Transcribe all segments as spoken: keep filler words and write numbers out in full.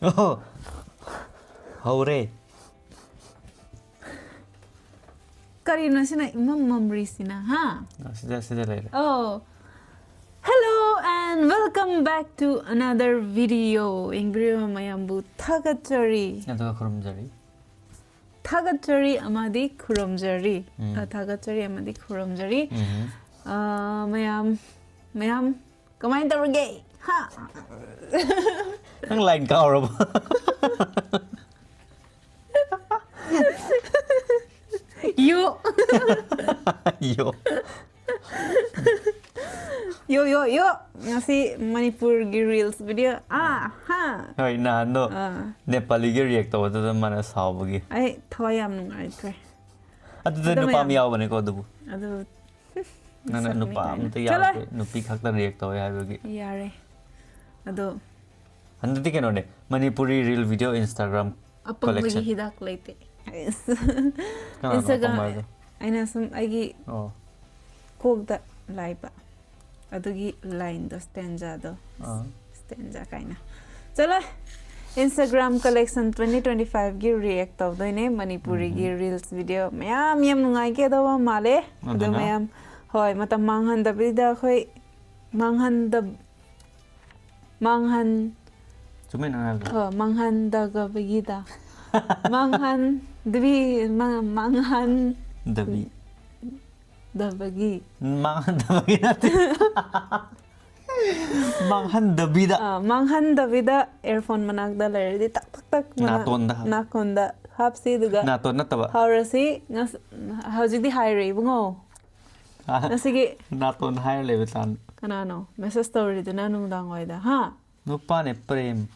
ꯑꯣ, ꯍꯧꯔꯦ꯫ ꯀꯔꯤꯅꯣ ꯁꯤꯅ ꯏꯃꯝ ꯃꯝꯔꯤꯁꯤꯅ, ꯍꯥ? ꯑ, ꯁꯤꯗ, ꯁꯤꯗ ꯂꯩꯔꯦ꯫ Oh, hello and welcome back to another video. ꯌꯦꯡꯕꯤꯔꯤꯕ ꯃꯌꯥꯝꯕꯨ ꯊꯥꯒꯠꯆꯔꯤ꯫ ꯑꯗꯨꯒ ꯈꯨꯔꯨꯝꯖꯔꯤ꯫ ꯊꯥꯒꯠꯆꯔꯤ ꯑꯃꯗꯤ ꯈꯨꯔꯨꯝꯖꯔꯤ꯫ ꯎꯝ꯫ ꯑ, ꯊꯥꯒꯠꯆꯔꯤ ꯑꯃꯗꯤ ꯈꯨꯔꯨꯝꯖꯔꯤ꯫ ꯎꯝ꯫ ꯑ, ꯃꯌꯥꯝ, ꯃꯌꯥꯝ ꯀꯃꯥꯏꯅ ꯇꯧꯔꯤꯒꯦ? ꯍꯥ? ꯅꯪ line ꯀꯥꯎꯔꯕ? ꯌꯣ꯫ ꯌꯣ꯫ ꯌꯣ, ꯌꯣ, ꯌꯣ꯫ ꯉꯁꯤ ꯃꯅꯤꯄꯨꯔꯒꯤ reels video꯫ ꯑꯥ, ꯍꯥ꯫ ꯍꯣꯏ, ꯅꯍꯥꯟꯗꯣ ꯑꯥ꯫ ꯅꯦꯄꯥꯂꯤꯒꯤ react ꯇꯧꯕꯗꯨꯗ ꯃꯥꯅ ꯁꯥꯎꯕꯒꯤ꯫ ꯑꯩ ꯊꯋꯥꯏ ꯌꯥꯝ ꯅꯨꯡꯉꯥꯏꯇ꯭ꯔꯦ꯫ ꯑꯗꯨꯗ ꯑꯗꯨ ꯅꯨꯄꯥ ꯑꯃ ꯃꯌꯥꯝ- ꯌꯥꯎꯕꯅꯦꯀꯣ ꯑꯗꯨꯕꯨ꯫ ꯑꯗꯨ ꯅꯪꯅ ꯁꯛꯅꯤ ꯅꯨꯄꯥ ꯀꯥꯏꯅ꯫ ꯑꯝꯇ ꯆꯠꯂꯣ꯫ ꯌꯥꯎꯗꯦ, ꯅꯨꯄꯤ ꯈꯛꯇ react ꯇꯧꯋꯦ ꯍꯥꯏꯕꯒꯤ꯫ ꯌꯥꯔꯦ꯫ ꯑꯗꯣ ꯍꯟꯗꯛꯇꯤ ꯀꯩꯅꯣꯅꯦ, Manipuri reel video Instagram ꯑꯄꯪꯕꯒꯤ collection꯫ ꯍꯤꯗꯥꯛ ꯂꯩꯇꯦ꯫ ꯀꯅꯥꯅꯣ Instagram ꯑꯄꯪꯕ ꯍꯥꯏꯗꯣ? ꯑꯩꯅ ꯁꯨꯝ ꯑꯩꯒꯤ ꯑꯣ꯫ ꯀꯣꯛꯇ ꯂꯥꯛꯏꯕ ꯑꯗꯨꯒꯤ line ꯗꯣ, stanza ꯗꯣ꯫ ꯑꯥ꯫ Stanza ꯀꯥꯏꯅ꯫ ꯆꯠꯂꯣ꯫ Instagram collection twenty twenty five ꯒꯤ react ꯇꯧꯗꯣꯏꯅꯦ꯫ ꯃꯅꯤꯄꯨꯔꯤꯒꯤ ꯎꯝ꯫ Reels video ꯃꯌꯥꯝ ꯌꯥꯝ ꯅꯨꯡꯉꯥꯏꯒꯗꯕ ꯃꯥꯜꯂꯦ꯫ ꯑꯗꯣ ꯑꯗꯨꯅ? ꯃꯌꯥꯝ, ꯍꯣꯏ, ꯃꯇꯝ ꯃꯥꯡꯍꯟꯗꯕꯤꯗ ꯑꯩꯈꯣꯏ ꯃꯥꯡꯍꯟꯗ-, ꯃꯥꯡꯍꯟ-, ꯆꯨꯝꯃꯦ ꯅꯪ ꯍꯥꯏꯕꯗꯣ꯫ ꯍꯣꯏ, ꯃꯥꯡꯍꯟꯗꯕꯒꯤꯗ꯫ ꯃꯥꯡꯍꯟꯗꯕꯤ-, ꯃꯥꯡ-, ꯃꯥꯡꯍꯟ- ꯗꯕꯤ꯫ ꯗꯕꯒꯤ꯫ ꯃꯥꯡꯍꯟꯗꯕꯒꯤ ꯅꯠꯇꯦ꯫ ꯃꯥꯡꯍꯟꯗꯕꯤꯗ꯫ ꯑꯥ, ꯃꯥꯡꯍꯟꯗꯕꯤꯗ earphone ꯃꯅꯥꯛꯇ ꯂꯩꯔꯗꯤ ꯇꯛ ꯇꯛ ꯇꯛ ꯃꯅꯥꯛ-, ꯅꯥꯇꯣꯟꯗ ꯍꯥꯞ-, ꯅꯥꯀꯣꯟꯗ ꯍꯥꯞꯁꯤ, ꯑꯗꯨꯒ ꯅꯥꯇꯣꯟ ꯅꯠꯇꯕ꯫ ꯍꯧꯔꯁꯤ꯫ ꯉꯁ-, ꯍꯧꯖꯤꯛꯇꯤ ꯍꯥꯏꯔꯦ ꯏꯕꯨꯡꯉꯣ꯫ ꯑꯥ, ꯉꯁꯤꯒꯤ ꯅꯥꯇꯣꯟ ꯍꯥꯏꯔ ꯂꯩꯕ ꯆꯥꯟ꯫ ꯀꯅꯥꯅꯣ message ꯇꯧꯔꯤꯗꯨꯅ ꯅꯨꯡꯗꯥꯡ ꯋꯥꯏꯗ, ꯍꯥ? ꯅꯨꯄꯥꯅꯦ ꯄ꯭ꯔꯦꯝ꯫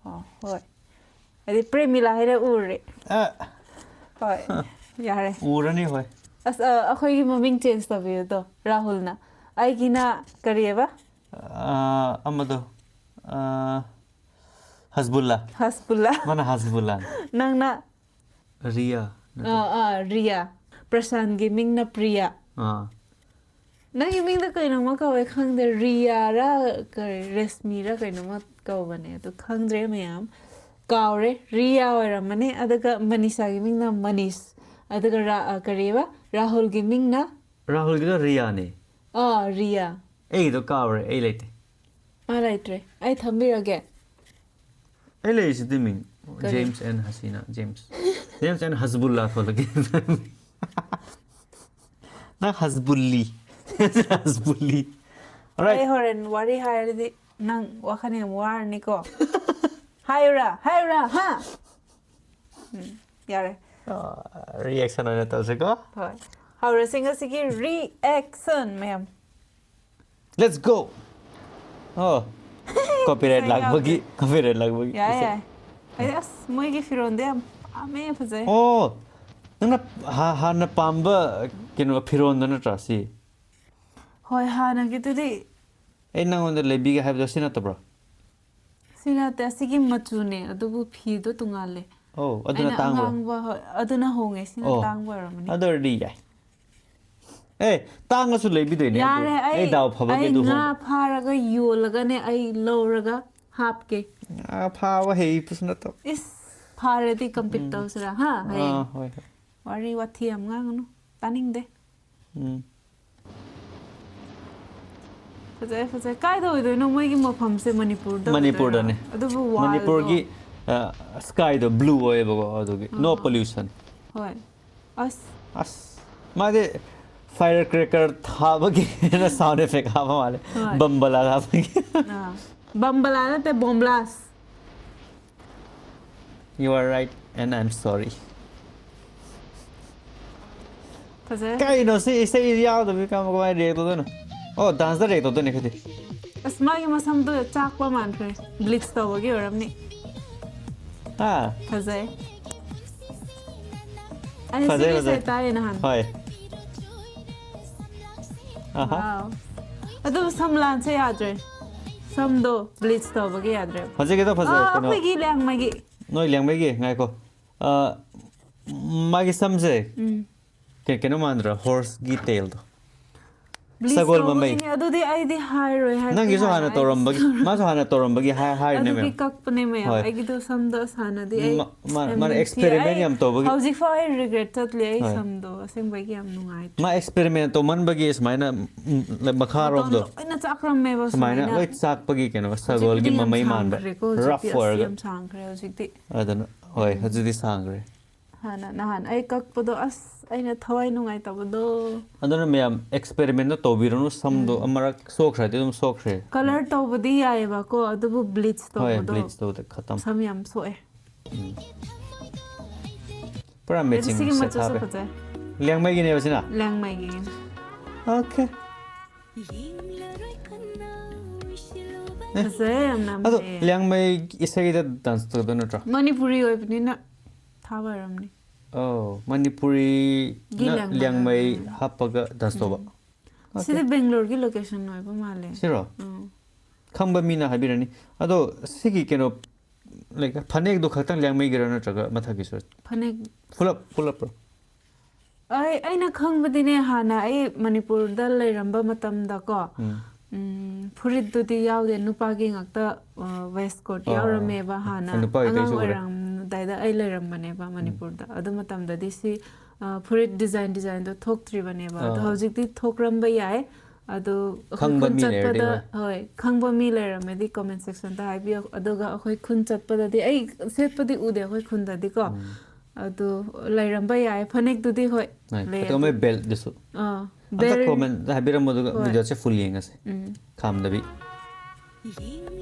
ꯑꯣ, ꯍꯣꯏ꯫ ꯑꯗꯩ ꯄ꯭ꯔꯦꯃꯤꯂꯥ ꯍꯥꯏꯔ ꯎꯔꯦ꯫ ꯑ, ꯍꯣꯏ, ꯌꯥꯔꯦ꯫ ꯎꯔꯅꯤ ꯍꯣꯏ꯫ ꯑꯁ, ꯑ, ꯑꯩꯈꯣꯏꯒꯤ ꯃꯃꯤꯡ change ꯇꯧꯕꯤꯌꯨꯗꯣ, ꯔꯥꯍꯨꯜꯅ꯫ ꯑꯩꯒꯤꯅ ꯀꯔꯤꯑꯕ? ꯑ, ꯑꯃꯗꯣ꯫ ꯑ, ꯍꯁꯕꯨꯜꯂꯥ꯫ ꯍꯁꯕꯨꯜꯂꯥ꯫ ꯃꯥꯅ ꯍꯁꯕꯨꯜꯂꯥ꯫ ꯅꯪꯅ? ꯔꯤꯌꯥ꯫ ꯑꯥ, ꯑꯥ, ꯔꯤꯌꯥ꯫ ꯄ꯭ꯔꯁꯥꯟꯒꯤ ꯃꯤꯡꯅ ꯄ꯭ꯔꯤꯌꯥ꯫ ꯑꯥ꯫ ꯅꯪꯒꯤ ꯃꯤꯡꯗ ꯀꯩꯅꯣꯝꯃ ꯀꯧꯋꯦ, ꯈꯪꯗꯦ, ꯔꯤꯌꯥꯔ, ꯀꯔꯤ, ꯔꯦꯁꯃꯤꯔ ꯀꯩꯅꯣꯝꯃ ꯀꯧꯕꯅꯦ, ꯑꯗꯨ ꯈꯪꯗ꯭ꯔꯦ ꯃꯌꯥꯝ, ꯀꯥꯎꯔꯦ꯫ ꯔꯤꯌꯥ ꯑꯣꯏꯔꯝꯃꯅꯤ꯫ ꯑꯗꯨꯒ ꯃꯅꯤꯁꯥꯒꯤ ꯃꯤꯡꯅ ꯃꯅꯤꯁ꯫ ꯑꯗꯨꯒ ꯔꯥ-, ꯑ, ꯀꯔꯤꯕ? ꯔꯥꯍꯨꯜꯒꯤ ꯃꯤꯡꯅ? ꯔꯥꯍꯨꯜꯒꯤꯗꯣ ꯔꯤꯌꯥꯅꯦ꯫ ꯑꯥ, ꯔꯤꯌꯥ꯫ ꯑꯩꯒꯤꯗꯣ ꯀꯥꯎꯔꯦ, ꯑꯩ ꯂꯩꯇꯦ꯫ ꯃꯥ ꯂꯩꯇ꯭ꯔꯦ꯫ ꯑꯩ ꯊꯝꯕꯤꯔꯒꯦ꯫ ꯑꯩ ꯂꯩꯔꯤꯁꯤꯗꯤ ꯃꯤꯡ꯫ ꯀꯔꯤ? James and Hasina, James꯫ James and Hasbullah ꯊꯣꯛꯂꯛꯀꯦ꯫ ꯅꯪ ꯍꯁꯕꯨꯜꯂꯤ꯫ ꯍꯁꯕꯨꯜꯂꯤ꯫ Alright꯫ ꯑꯩ ꯍꯣꯔꯦꯟ ꯋꯥꯔꯤ ꯍꯥꯏꯔꯗꯤ ꯅꯪ ꯋꯥꯈꯜ ꯌꯥꯝ ꯋꯥꯔꯅꯤꯀꯣ꯫ ꯍꯥꯏꯌꯨꯔꯥ? ꯍꯥꯏꯌꯨꯔꯥ? ꯍꯥ? ꯎꯝ, ꯌꯥꯔꯦ꯫ ꯑ, reaction ꯑꯣꯏꯅ ꯇꯧꯁꯤꯀꯣ꯫ ꯍꯣꯏ꯫ ꯍꯧꯔꯁꯤ ꯉꯁꯤꯒꯤ reaction, ꯃꯌꯥꯝ꯫ Let's go! ꯑꯣ, copyright ꯄꯩꯁꯥ ꯂꯥꯛꯄꯒꯤ, ꯌꯥꯎꯗꯦ꯫ Copyright ꯂꯥꯛꯄꯒꯤ꯫ ꯌꯥꯏ, ꯏꯁꯩ꯫ ꯌꯥꯏ꯫ ꯑꯩ, ꯑꯁ, ꯃꯣꯏꯒꯤ ꯐꯤꯔꯣꯟꯗꯣ ꯌꯥꯝ ꯄꯥꯝꯃꯦ, ꯐꯖꯩ꯫ ꯑꯣ, ꯅꯪꯅ ꯍꯥ-, ꯍꯥꯟꯅ ꯄꯥꯝꯕ ꯀꯩꯅꯣ ꯐꯤꯔꯣꯟꯗꯣ ꯅꯠꯇ꯭ꯔꯥ ꯁꯤ? ꯍꯣꯏ, ꯍꯥꯟꯅꯒꯤꯗꯨꯗꯤ꯫ ꯑꯩ ꯅꯪꯉꯣꯟꯗ ꯂꯩꯕꯤꯒꯦ ꯍꯥꯏꯕꯗꯣ ꯁꯤ ꯅꯠꯇꯕ꯭ꯔꯣ? ꯁꯤ ꯅꯠꯇꯦ, ꯑꯁꯤꯒꯤ ꯃꯆꯨꯅꯦ, ꯑꯗꯨꯕꯨ ꯐꯤꯗꯣ ꯇꯣꯉꯥꯜꯂꯦ꯫ ꯑꯣ, ꯑꯗꯨꯅ ꯑꯩꯅ ꯇꯥꯡꯕ꯭ꯔꯣ? ꯑꯉꯥꯡꯕ, ꯍꯣꯏ, ꯑꯗꯨꯅ ꯍꯣꯡꯉꯦ, ꯁꯤꯅ ꯑꯣ, ꯇꯥꯡꯕ ꯑꯣꯏꯔꯝꯃꯅꯤ꯫ ꯑꯗꯨ ꯑꯣꯏꯔꯗꯤ ꯌꯥꯏ꯫ ꯑꯦ, ꯇꯥꯡꯉꯁꯨ ꯂꯩꯕꯤꯗꯣꯏꯅꯦ ꯑꯗꯨ꯫ ꯌꯥꯔꯦ, ꯑꯩ ꯑꯩ, ꯗꯥꯎ ꯐꯕꯒꯤ ꯑꯩ ꯑꯗꯨ ꯉꯥ ꯍꯣꯡ- ꯐꯥꯔꯒ ꯌꯣꯜꯂꯒꯅꯦ, ꯑꯩ ꯂꯧꯔꯒ ꯍꯥꯞꯀꯦ꯫ ꯉꯥ ꯐꯥꯕ ꯍꯩꯕꯁꯨ ꯅꯠꯇꯕ꯫ ꯏꯁ, ꯐꯥꯔꯗꯤ compete ꯎꯝ꯫ ꯇꯧꯁꯤꯔꯥ, ꯍꯥ? ꯍꯌꯦꯡ꯫ ꯑꯥ, ꯍꯣꯏ, ꯍꯣꯏ꯫ ꯋꯥꯔꯤ ꯋꯥꯊꯤ ꯌꯥꯝ ꯉꯥꯡꯒꯅꯨ, ꯇꯥꯅꯤꯡꯗꯦ꯫ ꯎꯝ꯫ ꯐꯖꯩ, ꯐꯖꯩ꯫ ꯀꯥꯏꯗ ꯑꯣꯏꯗꯣꯏꯅꯣ ꯃꯣꯏꯒꯤ ꯃꯐꯝꯁꯦ? ꯃꯅꯤꯄꯨꯔꯗ ꯑꯣꯏꯗꯣꯏꯔꯥ? ꯃꯅꯤꯄꯨꯔꯗꯅꯦ꯫ ꯑꯗꯨꯕꯨ ꯋꯥꯜꯗꯣ꯫ ꯃꯅꯤꯄꯨꯔꯒꯤ, ꯑ, skyꯗꯣ blue ꯑꯣꯏꯌꯦꯕꯀꯣ, ꯑꯗꯨꯒꯤ꯫ No ꯑꯥ꯫ Pollution꯫ ꯍꯣꯏ꯫ ꯑꯁ꯫ ꯑꯁ꯫ ꯃꯥꯗꯤ firecracker ꯊꯥꯕꯒꯤ sound effect ꯍꯥꯞꯄ ꯃꯥꯜꯂꯦ꯫ ꯍꯣꯏ꯫ ꯕꯝꯕꯂꯥ ꯊꯥꯕꯒꯤ꯫ ꯑꯥ꯫ ꯕꯝꯕꯂꯥ ꯅꯠꯇꯦ, ꯕꯣꯝꯕ꯭ꯂꯥꯁ꯫ You are right and I'm sorry꯫ ꯐꯖꯩ꯫ ꯀꯩꯅꯣ ꯁꯤ ꯏꯁꯩ ꯌꯥꯎꯗꯕꯤ ꯀꯃ-, ꯀꯃꯥꯏꯅ react ꯇꯧꯗꯣꯏꯅꯣ? ꯑꯣ, danceꯗ react ꯇꯧꯗꯣꯏꯅꯦ ꯑꯩꯈꯣꯏꯗꯤ꯫ ꯑꯁ, ꯃꯥꯒꯤ ꯃꯁꯝꯗꯣ ꯆꯥꯛꯄ ꯃꯥꯟꯈ꯭ꯔꯦ꯫ Bleach ꯇꯧꯕꯒꯤ ꯑꯣꯏꯔꯝꯅꯤ꯫ ꯍꯥ? ꯐꯖꯩ꯫ ꯑꯩꯅ ꯐꯖꯩ, ꯁꯤꯒꯤ ꯐꯖꯩ꯫ ꯏꯁꯩ ꯇꯥꯏꯌꯦ ꯅꯍꯥꯟ꯫ ꯍꯣꯏ꯫ ꯑꯍꯥ꯫ Wow꯫ ꯑꯗꯨꯕꯨ ꯁꯝꯂꯥꯟꯁꯦ ꯌꯥꯗ꯭ꯔꯦ꯫ ꯁꯝꯗꯣ bleach ꯇꯧꯕꯒꯤ ꯌꯥꯗ꯭ꯔꯦ꯫ ꯍꯧꯖꯤꯛꯀꯤꯗꯣ ꯐꯖꯩ, ꯑꯥ, ꯀꯩꯅꯣ꯫ ꯑꯩꯈꯣꯏꯒꯤ ꯂꯦꯡꯃꯩꯒꯤ꯫ ꯅꯣꯏ ꯂꯦꯡꯃꯩꯒꯤ? ꯉꯥꯏꯈꯣ꯫ ꯑ, ꯃꯥꯒꯤ ꯁꯝꯁꯦ ꯎꯝ꯫ ꯀꯩ-, ꯀꯩꯅꯣ ꯃꯥꯟꯗ꯭ꯔꯣ? Horseꯀꯤ tailꯗꯣ꯫ Bleach ꯁꯒꯣꯜ ꯃꯃꯩ꯫ ꯇꯧꯕꯒꯤꯅꯦ꯫ ꯑꯗꯨꯗꯤ ꯑꯩꯗꯤ ꯍꯥꯏꯔꯣꯏ, ꯍꯥꯏꯕꯗꯤ ꯅꯪꯒꯤꯁꯨ ꯍꯥꯟꯅ ꯍꯥꯟꯅ ꯑꯩ ꯇꯧꯔꯝꯕꯒꯤ, ꯃꯥꯁꯨ ꯍꯥꯟꯅ ꯇꯧꯔꯝꯕꯒꯤ ꯍꯥꯏ-, ꯍꯥꯏꯔꯤꯅꯦ ꯑꯗꯨꯒꯤ ꯃꯦꯝ꯫ ꯀꯛꯄꯅꯦ ꯃꯦꯝ꯫ ꯍꯣꯏ꯫ ꯑꯩꯒꯤꯗꯣ ꯁꯝꯗꯣ ꯍꯥꯟꯅꯗꯤ ꯑꯩ ꯃꯥ-, ꯃꯥ-, ꯌꯥꯝ ꯃꯥꯅ ꯅꯨꯡꯁꯤ꯫ Experiment ꯑꯩ ꯌꯥꯝ ꯇꯧꯕꯒꯤ꯫ ꯍꯧꯖꯤꯛꯐꯥꯎ ꯑꯩ regret ꯆꯠꯂꯤ, ꯑꯩ ꯍꯣꯏ꯫ ꯁꯝꯗꯣ ꯑꯁꯦꯡꯕꯒꯤ ꯌꯥꯝ ꯅꯨꯡꯉꯥꯏꯇꯦ꯫ ꯃꯥ experiment ꯇꯧꯃꯟꯕꯒꯤ ꯁꯨꯃꯥꯏꯅ, ꯎꯝ, ꯃꯈꯥꯔꯣꯝꯗꯣ ꯃꯇꯣꯟ ꯂꯣꯏꯅ ꯆꯥꯛꯈ꯭ꯔꯝꯃꯦꯕ ꯁꯨꯃꯥꯏꯅ ꯁꯨꯃꯥꯏꯅ꯫ ꯂꯣꯏ ꯆꯥꯛꯄꯒꯤ ꯀꯩꯅꯣ ꯁꯒꯣꯜꯒꯤ ꯍꯧꯖꯤꯛꯄꯨꯗꯤ ꯌꯥꯝ ꯃꯃꯩ ꯃꯥꯟꯕ, ꯁꯥꯡꯈ꯭ꯔꯦꯀꯣ, ꯍꯧꯖꯤꯛꯇꯤ rough ꯑꯁ ꯑꯣꯏꯔꯒ꯫ ꯌꯥꯝ ꯁꯥꯡꯈ꯭ꯔꯦ ꯍꯧꯖꯤꯛꯇꯤ꯫ ꯑꯗꯨꯅ, ꯍꯣꯏ, ꯎꯝ꯫ ꯍꯧꯖꯤꯛꯇꯤ ꯁꯥꯡꯈ꯭ꯔꯦ꯫ ꯍꯥꯟꯅ, ꯅꯍꯥꯟ ꯑꯩ ꯀꯛꯄꯗꯣ ꯑꯁ ꯑꯩꯅ ꯊꯋꯥꯏ ꯅꯨꯡꯉꯥꯏꯇꯕꯗꯣ꯫ ꯑꯗꯨꯅ ꯃꯌꯥꯝ experiment ꯇꯧꯕꯤꯔꯨꯅꯨ, ꯁꯝꯗꯣ ꯎꯝ꯫ ꯑꯃꯔꯛ ꯁꯣꯛꯈ꯭ꯔꯗꯤ ꯑꯗꯨꯝ ꯁꯣꯛꯈ꯭ꯔꯦ꯫ Colour ꯇꯧꯕꯗꯤ ꯌꯥꯏꯑꯕꯀꯣ, ꯑꯗꯨꯕꯨ bleach ꯍꯣꯏ, ꯇꯧꯕꯗꯣ bleach ꯇꯧꯕꯗ ꯈꯇꯝ꯫ ꯁꯝ ꯌꯥꯝ ꯁꯣꯛꯑꯦ꯫ ꯎꯝ꯫ ꯄꯨꯔꯥ ꯑꯗꯨ matching ꯁꯤꯒꯤ set ꯃꯆꯨꯁꯨ ꯍꯥꯞꯄꯦ꯫ ꯐꯖꯩ꯫ ꯂꯤꯌꯥꯡꯃꯩꯒꯤꯅꯦꯕ ꯁꯤꯅ? ꯂꯤꯌꯥꯡꯃꯩꯒꯤ꯫ Okay꯫ ꯑꯦ, ꯐꯖꯩ ꯌꯥꯝꯅ ꯑꯗꯣ ꯃꯌꯦꯛ꯫ ꯂꯤꯌꯥꯡꯃꯩ ꯏꯁꯩꯗ dance ꯇꯧꯗꯣꯏ ꯅꯠꯇ꯭ꯔꯣ? ꯃꯅꯤꯄꯨꯔꯤ ꯑꯣꯏꯕꯅꯤꯅ ꯊꯥꯕ ꯑꯣꯏꯔꯝꯅꯤ꯫ ꯑꯣ, ꯃꯅꯤꯄꯨꯔꯤꯅ ꯒꯤ ꯂꯤꯌꯥꯡꯃꯩ ꯂꯤꯌꯥꯡꯃꯩ ꯍꯥꯞꯄꯒ dance ꯇꯧꯕ꯫ ꯎꯝ꯫ Okay꯫ ꯁꯤꯗꯤ ꯕꯦꯡꯒ꯭ꯂꯣꯔꯒꯤ location ꯑꯣꯏꯕ ꯃꯥꯜꯂꯦ꯫ ꯁꯤꯔꯣ? ꯎꯝ꯫ ꯈꯪꯕ ꯃꯤꯅ ꯍꯥꯏꯕꯤꯔꯅꯤ꯫ ꯑꯗꯣ ꯁꯤꯒꯤ ꯀꯩꯅꯣ, like, ꯐꯅꯦꯛꯗꯣ ꯈꯛꯇꯪ ꯂꯤꯌꯥꯡꯃꯩꯒꯤꯔꯣ ꯅꯠꯇ꯭ꯔꯒ ꯃꯊꯛꯀꯤꯁꯨ? ꯐꯅꯦꯛ꯫ ꯐꯨꯜꯂꯞ, ꯐꯨꯜꯂꯞꯔꯣ? ꯑꯩ, ꯑꯩꯅ ꯈꯪꯕꯗꯤꯅꯦ, ꯍꯥꯟꯅ ꯑꯩ ꯃꯅꯤꯄꯨꯔꯗ ꯂꯩꯔꯝꯕ ꯃꯇꯝꯗꯀꯣ, ꯎꯝ꯫ ꯎꯝ, ꯐꯨꯔꯤꯠꯇꯨꯗꯤ ꯌꯥꯎꯗꯦ, ꯅꯨꯄꯥꯒꯤ ꯉꯥꯛꯇ, ꯑ, waistcoat ꯑꯥ꯫ ꯌꯥꯎꯔꯝꯃꯦꯕ ꯍꯥꯟꯅ꯫ ꯅꯨꯄꯥꯒꯤ ꯑꯉꯥꯡ ꯇꯩꯁꯨ ꯎꯔꯦ꯫ ꯑꯣꯏꯔꯝꯗꯥꯏꯗ ꯑꯩ ꯂꯩꯔꯝꯕꯅꯦꯕ ꯎꯝ꯫ ꯃꯅꯤꯄꯨꯔꯗ꯫ ꯑꯗꯨ ꯃꯇꯝꯗꯗꯤ ꯁꯤ, ꯑ, ꯐꯨꯔꯤꯠ design designꯗꯣ ꯊꯣꯛꯇ꯭ꯔꯤꯕꯅꯦꯕ꯫ ꯑꯗꯣ ꯑꯥ꯫ ꯍꯧꯖꯤꯛꯇꯤ ꯊꯣꯛꯔꯝꯕ ꯌꯥꯏ꯫ ꯑꯗꯣ ꯑꯩꯈꯣꯏ ꯈꯪꯕ ꯈꯨꯟ ꯃꯤ ꯂꯩꯔꯗꯤ ꯆꯠꯄꯗ, ꯍꯣꯏ꯫ ꯍꯣꯏ, ꯈꯪꯕ ꯃꯤ ꯂꯩꯔꯝꯃꯗꯤ comment sectionꯗ ꯍꯥꯏꯕꯤꯌꯣ꯫ ꯑꯗꯨꯒ ꯑꯩꯈꯣꯏ ꯈꯨꯟ ꯆꯠꯄꯗꯗꯤ, ꯑꯩ ꯁꯦꯠꯄꯗꯤ ꯎꯗꯦ ꯑꯩꯈꯣꯏ ꯈꯨꯟꯗꯗꯤꯀꯣ꯫ ꯎꯝ꯫ ꯑꯗꯨ ꯂꯩꯔꯝꯕ ꯌꯥꯏ꯫ ꯐꯅꯦꯛꯇꯨꯗꯤ ꯍꯣꯏ, ꯍꯣꯏ, ꯂꯩ ꯑꯗꯨꯒ ꯃꯣꯏ ꯑꯗꯨ꯫ Beltꯗꯨꯁꯨ꯫ ꯑꯥ, ꯑꯝꯇ belt꯫ Commentꯗ ꯍꯥꯏꯕꯤꯔꯝꯃꯣ, ꯑꯗꯨꯒ ꯍꯣꯏ꯫ Videoꯁꯦ full ꯌꯦꯡꯉꯁꯦ꯫ ꯎꯝ꯫ ꯈꯥꯝꯗꯕꯤ꯫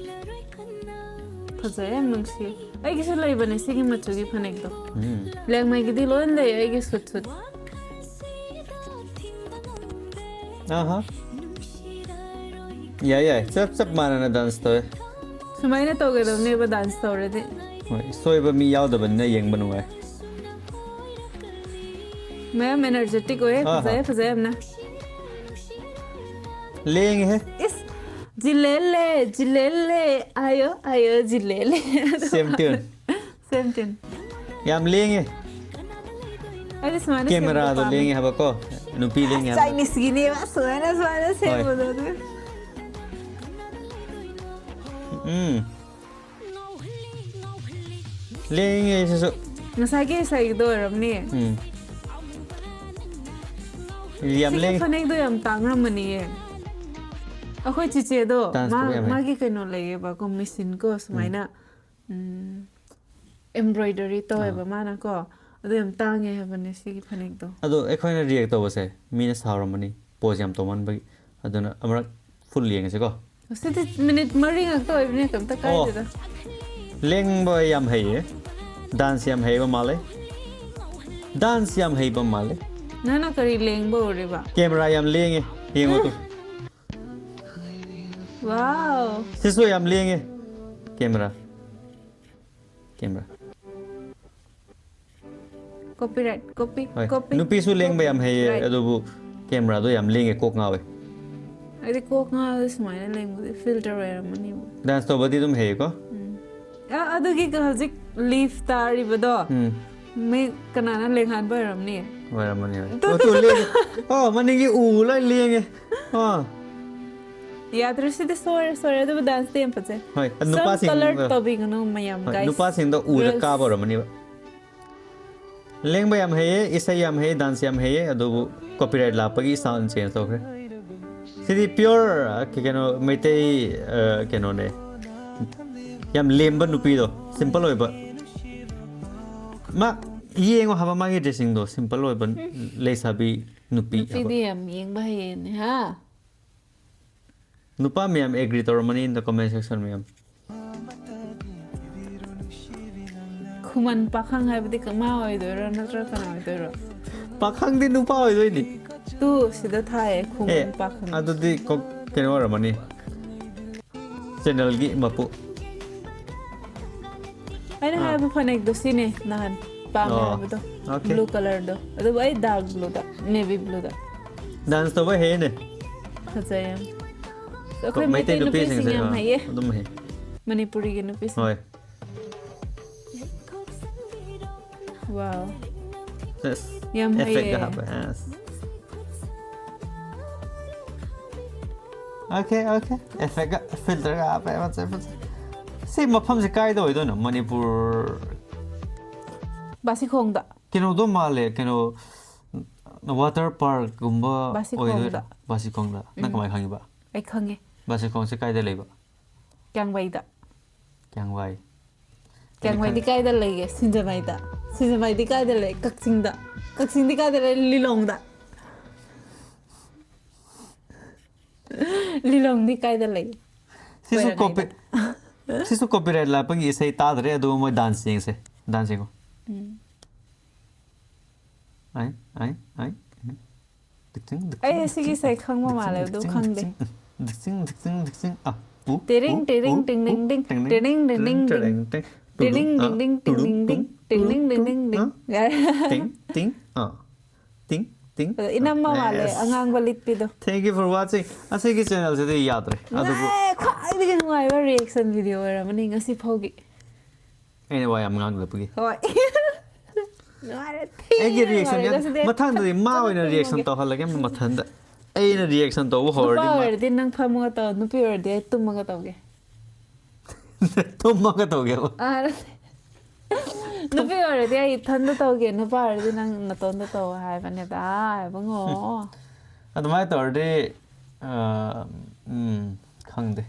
ꯐꯖꯩ, ꯌꯥꯝ ꯅꯨꯡꯁꯤ꯫ ꯑꯩꯒꯤꯁꯨ ꯂꯩꯕꯅꯦ ꯁꯤꯒꯤ ꯃꯆꯨꯒꯤ ꯐꯅꯦꯛꯇꯣ꯫ ꯎꯝ꯫ ꯂꯦꯡꯃꯩꯒꯤꯗꯤ ꯂꯣꯏ ꯂꯩ ꯑꯩꯒꯤ suit suit꯫ ꯑꯍꯥ꯫ ꯌꯥꯏ, ꯌꯥꯏ꯫ ꯆꯞ, ꯆꯞ ꯃꯥꯟꯅꯅ dance ꯇꯧꯋꯦ꯫ ꯁꯨꯃꯥꯏꯅ ꯇꯧꯒꯗꯕꯅꯦꯕ dance ꯇꯧꯔꯗꯤ꯫ ꯍꯣꯏ, ꯁꯣꯏꯕ ꯃꯤ ꯌꯥꯎꯗꯕꯅꯤꯅ ꯌꯦꯡꯕ ꯅꯨꯡꯉꯥꯏ꯫ ꯃꯌꯥꯝ energetic ꯑꯣꯏꯌꯦ, ꯑꯍꯥ꯫ ꯐꯖꯩꯌꯦ, ꯐꯖꯩꯌꯦ ꯌꯥꯝꯅ꯫ ꯂꯦꯡꯉꯦꯍꯦ꯫ ꯏꯁ, ꯖꯤꯂꯦꯂꯦ, ꯖꯤꯂꯦꯂꯦ, ꯑꯌꯣ, ꯑꯌꯣ, ꯖꯤꯂꯦꯂꯦ꯫ Same tune꯫ Same tune꯫ ꯌꯥꯝ ꯂꯦꯡꯉꯦ꯫ ꯑꯩꯗꯤ ꯁꯨꯃꯥꯏꯅ ꯁꯦꯝꯕꯗꯣ ꯀꯦꯃꯦꯔꯥꯗꯣ ꯄꯥꯝꯃꯦ꯫ ꯂꯦꯡꯉꯦ ꯍꯥꯏꯕꯀꯣ꯫ ꯅꯨꯄꯤ ꯂꯦꯡꯉꯦ ꯍꯥꯏꯕ꯫ ꯆꯥꯏꯅꯤꯁꯀꯤꯅꯦꯕ ꯁꯨꯃꯥꯏꯅ ꯁꯨꯃꯥꯏꯅ ꯁꯦꯝꯕꯗꯣ ꯑꯗꯨ꯫ ꯎꯝ꯫ ꯂꯦꯡꯉꯦ ꯁꯤꯁꯨ꯫ ꯉꯁꯥꯏꯒꯤ ꯉꯁꯥꯏꯒꯤꯗꯣ ꯑꯣꯏꯔꯝꯅꯤ꯫ ꯎꯝ꯫ ꯌꯥꯝ ꯁꯤꯒꯤ ꯂꯦꯡꯉꯦ꯫ ꯐꯅꯦꯛꯗꯣ ꯌꯥꯝ ꯇꯥꯡꯉꯝꯃꯅꯤꯌꯦ꯫ ꯑꯩꯈꯣꯏ ꯆꯤꯆꯦꯗꯣ Dance ꯃꯥ ꯇꯧꯕ ꯌꯥꯝ ꯍꯩ꯫ ꯃꯥꯒꯤ ꯀꯩꯅꯣ ꯂꯩꯌꯦꯕꯀꯣ, ꯃꯦꯆꯤꯟ ꯀꯣ ꯁꯨꯃꯥꯏꯅ ꯎꯝ, embroidery ꯇꯧꯋꯦꯕ ꯃꯥꯅꯀꯣ꯫ ꯑꯗꯣ ꯌꯥꯝ ꯇꯥꯡꯉꯦ ꯍꯥꯏꯕꯅꯦ ꯁꯤꯒꯤ ꯐꯅꯦꯛꯇꯣ꯫ ꯑꯗꯣ ꯑꯩꯈꯣꯏꯅ react ꯇꯧꯕꯁꯦ ꯃꯤꯅ ꯁꯥꯎꯔꯝꯃꯅꯤ, pose ꯌꯥꯝ ꯇꯧꯃꯟꯕꯒꯤ꯫ ꯑꯗꯨꯅ ꯑꯃꯨꯔꯛ full ꯌꯦꯡꯉꯁꯤꯀꯣ꯫ ꯁꯤꯗꯤ ꯃꯤꯅꯤꯠ ꯃꯔꯤ ꯉꯥꯛꯇ ꯑꯣꯏꯕꯅꯦ, ꯀꯩꯝꯇ ꯀꯥꯏꯗꯦꯗ꯫ ꯂꯦꯡꯕ ꯌꯥꯝ ꯍꯩꯌꯦ, dance ꯌꯥꯝ ꯍꯩꯕ ꯃꯥꯜꯂꯦ, dance ꯌꯥꯝ ꯍꯩꯕ ꯃꯥꯜꯂꯦ꯫ ꯅꯪꯅ ꯀꯔꯤ ꯂꯦꯡꯕ ꯎꯔꯤꯕ? Camera ꯌꯥꯝ ꯂꯦꯡꯉꯦ, ꯌꯦꯡꯉꯣ ꯇꯨ꯫ Wow! ꯁꯤꯁꯨ ꯌꯥꯝ ꯂꯦꯡꯉꯦ꯫ Camera꯫ Camera꯫ Copyright, copy, ꯍꯣꯏ꯫ copy, ꯅꯨꯄꯤꯁꯨ ꯂꯦꯡꯕ ꯌꯥꯝ ꯍꯩꯌꯦ, Right. ꯑꯗꯨꯕꯨ cameraꯗꯣ ꯌꯥꯝ ꯂꯦꯡꯉꯦ, ꯀꯣꯛ ꯉꯥꯎꯋꯦ꯫ ꯑꯩꯗꯤ ꯀꯣꯛ ꯉꯥꯎꯋꯦ, ꯁꯨꯃꯥꯏꯅ ꯂꯦꯡꯕꯗꯤ filter ꯑꯣꯏꯔꯝꯃꯅꯤꯕ꯫ Dance ꯇꯧꯕꯗꯤ ꯑꯗꯨꯝ ꯍꯩꯌꯦꯀꯣ꯫ ꯑ, ꯑꯗꯨꯒꯤ ꯍꯧꯖꯤꯛ leaf ꯇꯥꯔꯤꯕꯗꯣ ꯎꯝ꯫ ꯃꯤ ꯀꯅꯥꯅ ꯂꯦꯡꯍꯟꯕ ꯑꯣꯏꯔꯝꯅꯤ? ꯑꯣꯏꯔꯝꯃꯅꯤ, ꯍꯣꯏ꯫ ꯇꯨ, ꯑꯣ, ꯇꯨ, ꯇꯨ, ꯇꯨ, ꯂꯦꯡꯉꯦ꯫ ꯑꯣ, ꯃꯅꯤꯡꯒꯤ ꯎ ꯂꯣꯏ ꯂꯦꯡꯉꯦ꯫ ꯑꯣ꯫ ꯌꯥꯗ꯭ꯔꯦ, ꯁꯤꯗꯤ ꯁꯣꯏꯔꯦ, ꯁꯣꯏꯔꯦ꯫ ꯑꯗꯨꯕꯨ danceꯇꯤ ꯌꯥꯝ ꯐꯖꯩ꯫ ꯍꯣꯏ, Some ꯅꯨꯄꯥꯁꯤꯡ, colour ꯇꯧꯕꯤꯒꯅꯨ ꯃꯌꯥꯝ, ꯍꯣꯏ, guys꯫ ꯅꯨꯄꯥꯁꯤꯡꯗꯣ ꯎꯗ Girls꯫ ꯀꯥꯕ ꯑꯣꯏꯔꯝꯃꯅꯤꯕ꯫ ꯂꯦꯡꯕ ꯌꯥꯝ ꯍꯩꯌꯦ, ꯏꯁꯩ ꯌꯥꯝ ꯍꯩꯌꯦ, dance ꯌꯥꯝ ꯍꯩꯌꯦ, ꯑꯗꯨꯕꯨ copyright ꯂꯥꯛꯄꯒꯤ sound change ꯇꯧꯈ꯭ꯔꯦ꯫ ꯁꯤꯗꯤ pure, ꯑ, ꯀꯩꯅꯣ, ꯃꯩꯇꯩ, ꯑ, ꯀꯩꯅꯣꯅꯦ꯫ ꯌꯥꯝ ꯂꯦꯝꯕ ꯅꯨꯄꯤꯗꯣ, simple ꯑꯣꯏꯕ꯫ ꯃꯥ ꯌꯦꯡꯉꯣ ꯍꯥꯏꯕ ꯃꯥꯒꯤ dressingꯗꯣ, simple ꯑꯣꯏꯕ ꯂꯩꯁꯥꯕꯤ ꯅꯨꯄꯤ ꯍꯥꯏꯕ꯫ ꯅꯨꯄꯤꯗꯤ ꯌꯥꯝ ꯌꯦꯡꯕ ꯍꯩꯌꯦꯅꯦ, ꯍꯥ? ꯅꯨꯄꯥ ꯃꯌꯥꯝ agree ꯇꯧꯔꯝꯃꯅꯤ in the comment section ꯃꯌꯥꯝ꯫ ꯈꯨꯃꯟ ꯄꯥꯈꯪ ꯍꯥꯏꯕꯗꯤ ꯀ-, ꯃꯥ ꯑꯣꯏꯗꯣꯏꯔꯣ ꯅꯠꯇ꯭ꯔꯒ ꯀꯅꯥ ꯑꯣꯏꯗꯣꯏꯔꯣ? ꯄꯥꯈꯪꯗꯤ ꯅꯨꯄꯥ ꯑꯣꯏꯗꯣꯏꯅꯤ꯫ ꯇꯨ, ꯁꯤꯗ ꯊꯥꯏꯌꯦ, ꯈꯨꯃꯟ ꯑꯦ, ꯄꯥꯈꯪ꯫ ꯑꯗꯨꯗꯤ ꯀꯣ-, ꯀꯩꯅꯣ ꯑꯣꯏꯔꯝꯃꯅꯤ, channelꯒꯤ ꯃꯄꯨ꯫ ꯑꯩꯅ ꯑꯥ꯫ ꯍꯥꯏꯕ ꯐꯅꯦꯛꯇꯣ ꯁꯤꯅꯦ ꯅꯍꯥꯟ ꯄꯥꯝꯃꯦ ꯑꯣ, ꯍꯥꯏꯕꯗꯣ꯫ okay꯫ Blue colourꯗꯣ꯫ ꯑꯗꯨꯕꯨ ꯑꯩ dark blueꯗ, navy blueꯗ꯫ Dance ꯇꯧꯕ ꯍꯦꯟꯅ꯫ ꯐꯖꯩ ꯌꯥꯝ꯫ ꯑꯩꯈꯣꯏ ꯃꯩꯇꯩ ꯃꯩꯇꯩ ꯅꯨꯄꯤꯁꯤꯡ ꯅꯨꯄꯤꯁꯤꯡꯁꯦ, ꯌꯥꯝ ꯑꯥ, ꯍꯩꯌꯦ꯫ ꯑꯗꯨꯝ ꯍꯩ꯫ ꯃꯅꯤꯄꯨꯔꯤꯒꯤ ꯅꯨꯄꯤꯁꯤꯡ꯫ ꯍꯣꯏ꯫ Wow꯫ Yes꯫ ꯌꯥꯝ Effectꯀ ꯍꯩꯌꯦ꯫ ꯍꯥꯞꯄꯦ꯫ Yes꯫ Okay, okay. ꯑꯦꯐꯦꯛꯀ, ꯐꯤꯜꯇꯔꯒ ꯍꯥꯞꯄꯦ, ꯐꯖꯩ, ꯐꯖꯩ꯫ ꯁꯤ ꯃꯐꯝꯁꯦ ꯀꯥꯏꯗ ꯑꯣꯏꯗꯣꯏꯅꯣ? ꯃꯅꯤꯄꯨꯔ? ꯕꯥꯁꯤꯈꯣꯡꯗ꯫ ꯀꯩꯅꯣꯗꯣ ꯃꯥꯜꯂꯦ, ꯀꯩꯅꯣ, ꯋꯥꯇꯔ ꯄꯥꯔꯛꯀꯨꯝꯕ ꯕꯥꯁꯤꯈꯣꯡꯗ꯫ ꯑꯣꯏꯗꯣꯏꯔꯥ? ꯕꯥꯁꯤꯈꯣꯡꯗ꯫ ꯅꯪ ꯎꯝ꯫ ꯀꯃꯥꯏꯅ ꯈꯪꯉꯤꯕ? ꯑꯩ ꯈꯪꯉꯦ꯫ ꯕꯥꯁꯤꯈꯣꯡꯁꯦ ꯀꯥꯏꯗ ꯂꯩꯕ? ꯀ꯭ꯌꯥꯡꯕꯩꯗ꯫ ꯀ꯭ꯌꯥꯡꯋꯥꯏ꯫ ꯀ꯭ꯌꯥꯡꯒꯩꯗꯤ ꯀꯥꯏꯗ ꯂꯩꯒꯦ? ꯁꯤꯡꯖꯃꯩꯗ꯫ ꯁꯤꯡꯖꯃꯩꯗꯤ ꯀꯥꯏꯗ ꯂꯩ? ꯀꯛꯆꯤꯡꯗ꯫ ꯀꯛꯆꯤꯡꯗꯤ ꯀꯥꯏꯗ ꯂꯩ? ꯂꯤꯂꯣꯡꯗ꯫ ꯂꯤꯂꯣꯡꯗꯤ ꯀꯥꯏꯗ ꯂꯩ? ꯁꯤꯁꯨ ꯀꯣꯏꯔꯒꯩꯗ꯫ ꯀꯣꯄꯤ ꯁꯤꯁꯨ ꯀꯣꯄꯤꯔꯥꯏꯠ ꯂꯥꯛꯄꯒꯤ ꯏꯁꯩ ꯇꯥꯗ꯭ꯔꯦ, ꯑꯗꯨꯕꯨ ꯃꯣꯏ ꯗꯥꯟꯁ ꯌꯦꯡꯁꯦ꯫ ꯗꯥꯟꯁ ꯌꯦꯡꯉꯣ꯫ ꯎꯝ꯫ ꯑꯥꯏ, ꯑꯥꯏ, ꯑꯥꯏ, ꯑꯥꯏ꯫ ꯗꯤꯛꯆꯤꯡ, ꯗꯤꯛꯆꯤꯡ, ꯑꯩ ꯁꯤꯒꯤ ꯗꯤꯛꯆꯤꯡ, ꯏꯁꯩ ꯈꯪꯕ ꯗꯤꯛꯆꯤꯡ, ꯃꯥꯜꯂꯦ, ꯑꯗꯨ ꯗꯤꯛꯆꯤꯡ, ꯈꯪꯗꯦ꯫ ꯗꯤꯛꯆꯤꯡ, ꯗꯤꯛꯆꯤꯡ, ꯗꯤꯛꯆꯤꯡ, ꯗꯤꯛꯆꯤꯡ꯫ ꯑ, ꯎ, ꯇꯤꯔꯤꯡ, ꯎ, ꯇꯤꯔꯤꯡ, ꯎ, ꯇꯤꯡ, ꯎ, ꯇꯤꯡ, ꯇꯤꯡ, ꯇꯤꯡ, ꯇꯤꯔꯤꯡ, ꯇꯤꯡ, ꯇꯤꯡ, ꯇꯤꯡ, ꯇꯤꯡ꯫ ꯇꯤꯡ, ꯇꯤꯡ꯫ ꯇꯤꯔꯤꯡ, ꯇꯨꯗꯨ, ꯇꯤꯡ, ꯑ, ꯇꯤꯡ, ꯇꯤꯡ, ꯇꯨꯗꯨ, ꯇꯤꯡ, ꯇꯤꯡ, ꯇꯨꯡ, ꯇꯤꯡ, ꯇꯤꯡ, ꯑ, ꯇꯤꯡ, ꯇꯤꯡ꯫ ꯌꯥꯔꯦ꯫ ꯇꯤꯡ, ꯇꯤꯡ, ꯑ, ꯇꯤꯡ, ꯇꯤꯡ꯫ ꯑꯗꯣ ꯏꯅꯝꯃ ꯃꯥꯜꯂꯦ, Yes. ꯑꯉꯥꯡꯕ ꯂꯤꯠꯄꯤꯗꯣ꯫ Thank you for watching. ꯑꯁꯤꯒꯤ ꯆꯦꯅꯦꯜꯁꯤꯗꯤ ꯌꯥꯗ꯭ꯔꯦ꯫ ꯑꯗꯨꯕꯨ ꯅꯨꯡꯉꯥꯏ, ꯈ꯭ꯋꯥꯏꯗꯒꯤ ꯅꯨꯡꯉꯥꯏꯕ ꯔꯤꯌꯦꯛꯁꯟ ꯚꯤꯗꯤꯑꯣ ꯑꯣꯏꯔꯝꯃꯅꯤ ꯉꯁꯤ ꯐꯥꯎꯒꯤ꯫ ꯑꯩꯅ ꯋꯥ ꯌꯥꯝ ꯉꯥꯡꯂꯛꯄꯒꯤ꯫ ꯍꯣꯏ꯫ ꯅꯨꯡꯉꯥꯏꯔꯦ, ꯑꯩꯒꯤ ꯊꯤꯅ ꯔꯤꯌꯦꯛꯁꯟ ꯅꯨꯡꯉꯥꯏꯔꯦ꯫ ꯌꯥꯝ ꯉꯁꯤꯗꯤ ꯃꯊꯪꯗꯗꯤ ꯃꯥ ꯐꯖꯅ ꯑꯣꯏꯅ ꯔꯤꯌꯦꯛꯁꯟ ꯇꯨꯝꯃꯒꯦ꯫ ꯇꯧꯍꯜꯂꯒꯦ, ꯃꯊꯟꯗ꯫ ꯑꯩꯅ ꯔꯤꯌꯦꯛꯁꯟ ꯇꯧꯕ ꯅꯨꯄꯥ ꯍꯧꯔꯗꯤ ꯃꯥ ꯑꯣꯏꯔꯗꯤ ꯅꯪ ꯐꯝꯃꯒ ꯇꯧ, ꯅꯨꯄꯤ ꯑꯣꯏꯔꯗꯤ ꯑꯩ ꯇꯨꯝꯃꯒ ꯇꯧꯒꯦ꯫ ꯇꯨꯝꯃꯒ ꯇꯧꯒꯦꯕ꯫ ꯑꯥ, ꯅꯠꯇꯦ꯫ ꯅꯨꯄꯤ ꯑꯣꯏꯔꯗꯤ ꯑꯩ ꯏꯊꯟꯗ ꯇꯧꯒꯦ, ꯅꯨꯄꯥ ꯑꯣꯏꯔꯗꯤ ꯅꯪ ꯅꯇꯣꯝꯗ ꯇꯧ ꯍꯥꯏꯕꯅꯦꯗ, ꯏꯕꯨꯡꯉꯣ꯫ ꯑꯗꯨꯃꯥꯏꯅ ꯇꯧꯔꯗꯤ, ꯑ, ꯎꯝ, ꯈꯪꯗꯦ꯫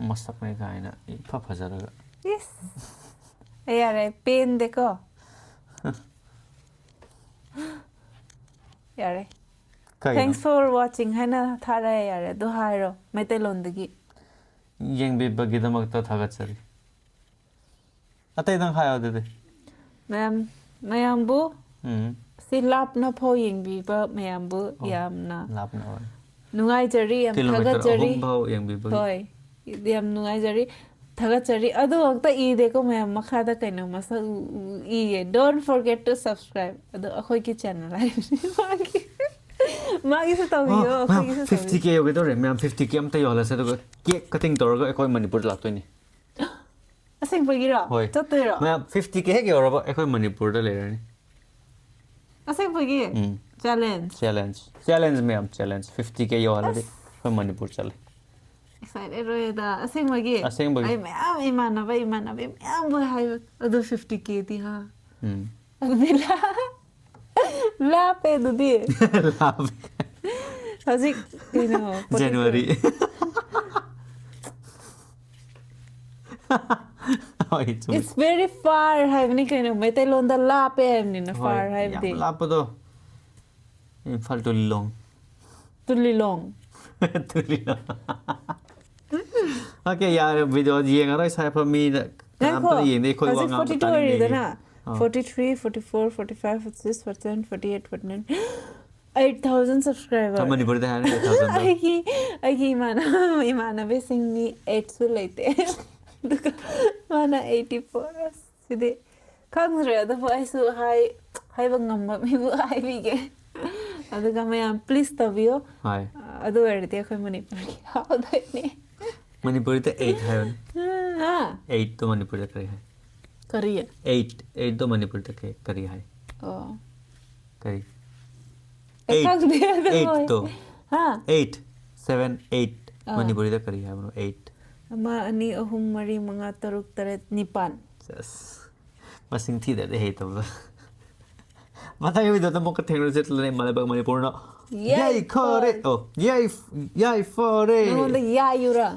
ꯃꯁꯛꯅꯦ ꯀꯥꯏꯅ ꯏꯐ ꯐꯖꯔꯒ꯫ ꯏꯁ꯫ ꯑꯩ ꯌꯥꯔꯦ, ꯄꯦꯟꯗꯦꯀꯣ꯫ ꯌꯥꯔꯦ꯫ ꯀꯩꯅꯣ? Thanks for watching ꯍꯥꯏꯅ ꯊꯥꯔꯛꯑꯦ, ꯌꯥꯔꯦ꯫ ꯑꯗꯨ ꯍꯥꯏꯔꯣ, ꯃꯩꯇꯩꯂꯣꯟꯗꯒꯤ꯫ ꯌꯦꯡꯕꯤꯕꯒꯤꯗꯃꯛꯇ ꯊꯥꯒꯠꯆꯔꯤ꯫ ꯑꯇꯩꯗꯪ ꯍꯥꯏꯌꯣ ꯑꯗꯨꯗꯤ꯫ ꯃꯌꯥꯝ, ꯃꯌꯥꯝꯕꯨ, ꯎꯝ꯫ ꯁꯤ ꯂꯥꯞꯅ ꯐꯥꯎ ꯌꯦꯡꯕꯤꯕ ꯃꯌꯥꯝꯕꯨ ꯑꯣ, ꯌꯥꯝꯅ ꯂꯥꯞꯅ ꯑꯣꯏ꯫ ꯅꯨꯡꯉꯥꯏꯖꯔꯤ, ꯌꯥꯝ ꯀꯤꯂꯣꯃꯤꯇꯔ ꯊꯥꯒꯠꯆꯔꯤ꯫ ꯑꯍꯨꯝ ꯐꯥꯎ ꯌꯦꯡꯕꯤꯕꯒꯤ꯫ ꯍꯣꯏ, ꯌꯥꯝ ꯅꯨꯡꯉꯥꯏꯖꯔꯤ, ꯊꯥꯒꯠꯆꯔꯤ꯫ ꯑꯗꯨ ꯈꯛꯇ ꯏꯗꯦꯀꯣ ꯃꯌꯥꯝ, ꯃꯈꯥꯗ ꯀꯩꯅꯣ ꯃꯁꯛ ꯎ-, ꯎ-, ꯏꯌꯦ, "Don't forget to subscribe"꯫ ꯑꯗꯣ ꯑꯩꯈꯣꯏꯒꯤ ꯆꯦꯅꯦꯜ ꯍꯥꯏꯕꯅꯤ꯫ ꯃꯥꯒꯤ, ꯃꯥꯒꯤꯁꯨ ꯇꯧꯕꯤꯌꯣ, ꯑ, ꯃꯌꯥꯝ, ꯑꯩꯈꯣꯏꯒꯤꯁꯨ ꯐꯤꯐꯇꯤ ꯇꯧꯕꯤꯌꯣ꯫ ꯀꯦ ꯌꯧꯒꯦ ꯇꯧꯔꯦ꯫ ꯃꯌꯥꯝ, ꯐꯤꯐꯇꯤ ꯀꯦ ꯑꯝꯇ ꯌꯧꯍꯜꯂꯁꯦ, ꯑꯗꯨꯒ ꯀꯦꯛ ꯀꯇꯤꯡ ꯇꯧꯔꯒ ꯑꯩꯈꯣꯏ ꯃꯅꯤꯄꯨꯔꯗ ꯂꯥꯛꯇꯣꯏꯅꯤ꯫ ꯑꯁꯦꯡꯕꯒꯤꯔꯣ? ꯍꯣꯏ꯫ ꯆꯠꯇꯣꯏꯔꯣ? ꯃꯌꯥꯝ, ꯐꯤꯐꯇꯤ ꯀꯦ ꯍꯦꯛ ꯌꯧꯔꯕ ꯑꯩꯈꯣꯏ ꯃꯅꯤꯄꯨꯔꯗ ꯂꯩꯔꯅꯤ꯫ ꯑꯁꯦꯡꯕꯒꯤ? ꯎꯝ. Challenge. Challenge. Challenge ꯃꯌꯥꯝ challenge. Fifty K ꯌꯧꯍꯜꯂꯗꯤ ꯑꯩꯈꯣꯏ ꯃꯅꯤꯄꯨꯔ ꯆꯠꯂꯦ. Excited ꯑꯣꯏꯌꯦꯗ ꯑꯁꯦꯡꯕꯒꯤ. ꯑꯁꯦꯡꯕꯒꯤ. ꯑꯩ ꯃꯌꯥꯝ ꯏꯃꯥꯟꯅꯕ ꯏꯃꯥꯟꯅꯕꯤ ꯃꯌꯥꯝꯕꯨ ꯍꯥꯏꯕ ꯑꯗꯨ fifty Kꯗꯤ ꯍꯥ. ꯎꯝ. ꯑꯗꯨꯗꯤ ꯂꯥ- ꯂꯥꯞꯄꯦ ꯑꯗꯨꯗꯤ. ꯂꯥꯞꯄꯦ. ꯍꯧꯖꯤꯛ ꯀꯩꯅꯣ January. ꯍꯣꯏ, ꯆꯨꯝꯃꯦ. It's very far ꯍꯥꯏꯕꯅꯤ ꯀꯩꯅꯣ ꯃꯩꯇꯩꯂꯣꯟꯗ ꯂꯥꯞꯄꯦ ꯍꯥꯏꯕꯅꯤꯅ ꯍꯣꯏ, far ꯍꯥꯏꯕꯗꯤ. ꯌꯥꯝ ꯂꯥꯞꯄꯗꯣ. Imphal to Lilong. To Lilong. To Lilong. Okay, ꯌꯥꯔꯦ, video ꯌꯦꯡꯉꯔꯣꯏ ꯁꯥꯏꯐ ꯃꯤꯅ ꯉꯥꯏꯈꯣ. ꯀꯅꯥꯝꯇꯅ ꯌꯦꯡꯗꯦ ꯑꯩꯈꯣꯏ ꯋꯥ ꯍꯧꯖꯤꯛ ꯉꯥꯡꯕ forty two ꯇꯥꯅꯤꯡꯉꯦ. ꯑꯣꯏꯔꯤꯗꯅ. ꯑꯥ. Forty three, forty four, forty five, forty six, forty seven, forty eight, forty nine. Eight thousand subscriber. ꯃꯅꯤꯄꯨꯔꯗ ꯍꯥꯏꯔꯅꯤ eight thousand. ꯑꯩꯒꯤ ꯑꯩꯒꯤ ꯏꯃꯥꯟꯅꯕ ꯏꯃꯥꯟꯅꯕꯤꯁꯤꯡ ꯃꯤ eight ꯁꯨ ꯂꯩꯇꯦ. ꯑꯗꯨꯒ ꯃꯥꯅ eighty four. ꯁꯤꯗꯤ ꯈꯪꯗ꯭ꯔꯦ ꯑꯗꯨꯕꯨ ꯑꯩꯁꯨ ꯍꯥꯏ ꯍꯥꯏꯕ ꯉꯝꯕ ꯃꯤꯕꯨ ꯍꯥꯏꯕꯤꯒꯦ. ꯑꯗꯨꯒ ꯃꯌꯥꯝ please ꯇꯧꯕꯤꯌꯣ. ꯍꯣꯏ. ꯑꯗꯨ ꯑꯣꯏꯔꯗꯤ ꯑꯩꯈꯣꯏ ꯃꯅꯤꯄꯨꯔꯒꯤ ꯍꯥꯎꯗꯣꯏꯅꯦ. ꯃꯅꯤꯄꯨꯔꯤꯗ eight ꯍꯥꯏꯕꯅꯤ. ꯍꯥ? Eight ꯇꯣ ꯃꯅꯤꯄꯨꯔꯤꯗ ꯀꯔꯤ ꯍꯥꯏ? ꯀꯔꯤ? Eight, eight ꯇꯣ ꯃꯅꯤꯄꯨꯔꯤꯗ ꯀꯔꯤ, ꯀꯔꯤ ꯍꯥꯏ? ꯑꯣ. ꯀꯔꯤ? ꯑꯩ Eight. ꯈꯪꯗꯦ ꯑꯗꯨ Eight ꯍꯣꯏ. ꯇꯣ. ꯍꯥ? Eight, seven, eight. ꯑꯥ. ꯃꯅꯤꯄꯨꯔꯤꯗ ꯀꯔꯤ ꯍꯥꯏꯕꯅꯣ? Eight. ꯑꯃ, ꯑꯅꯤ, ꯑꯍꯨꯝ, ꯃꯔꯤ, ꯃꯉꯥ, ꯇꯔꯨꯛ, ꯇꯔꯦꯠ, ꯅꯤꯄꯥꯟ. ꯁꯦꯁ. ꯃꯁꯤꯡ ꯊꯤꯗ꯭ꯔꯗꯤ ꯍꯩꯇꯕꯗꯣ. ꯃꯊꯪꯒꯤ video ꯗ ꯑꯃꯨꯛꯀ ꯊꯦꯡꯅꯔꯁꯦ꯫ ꯂꯩ ꯃꯥꯂꯩꯕꯥꯛ ꯃꯅꯤꯄꯨꯔꯅ ꯌꯥꯏꯐꯔꯦ꯫ ꯌꯥꯏꯐꯔꯦ꯫ ꯑꯣ, ꯌꯥꯏ-, ꯌꯥꯏꯐꯔꯦ꯫ ꯅꯉꯣꯟꯗ ꯌꯥꯏꯌꯨꯔꯥ?